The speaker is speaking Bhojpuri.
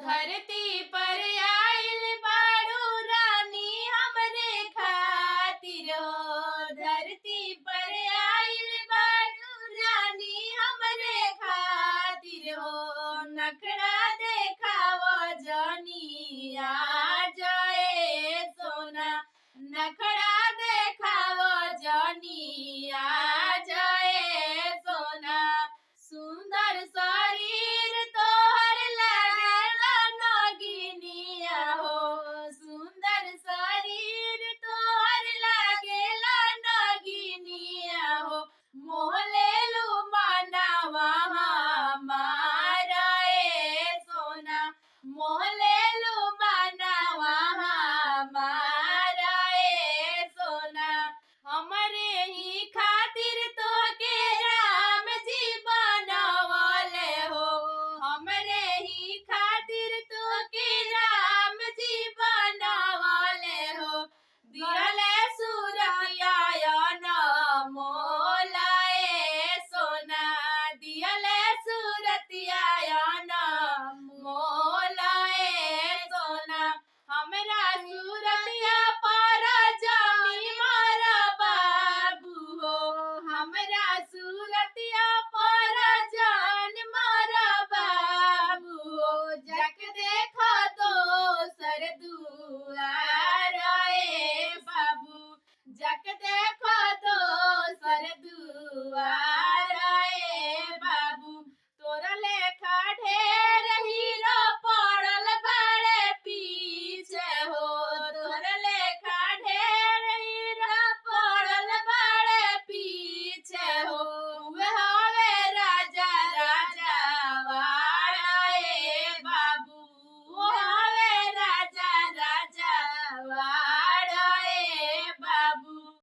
धरती पर आइल बाड़ू रानी हमरे खातिर हो। धरती पर आइल बाड़ू रानी हमरे खातिर हो। नखरा देखाव जनी आ जाए सोना, नखरा देखाव जनी आ जाए सोना। सुंदर शरीर तोहर लागेला नगिनिया हो, सुंदर शरीर तोहर लागेला नगिनिया हो। मोह लेलु मानवा हमारा ए सोना, मोह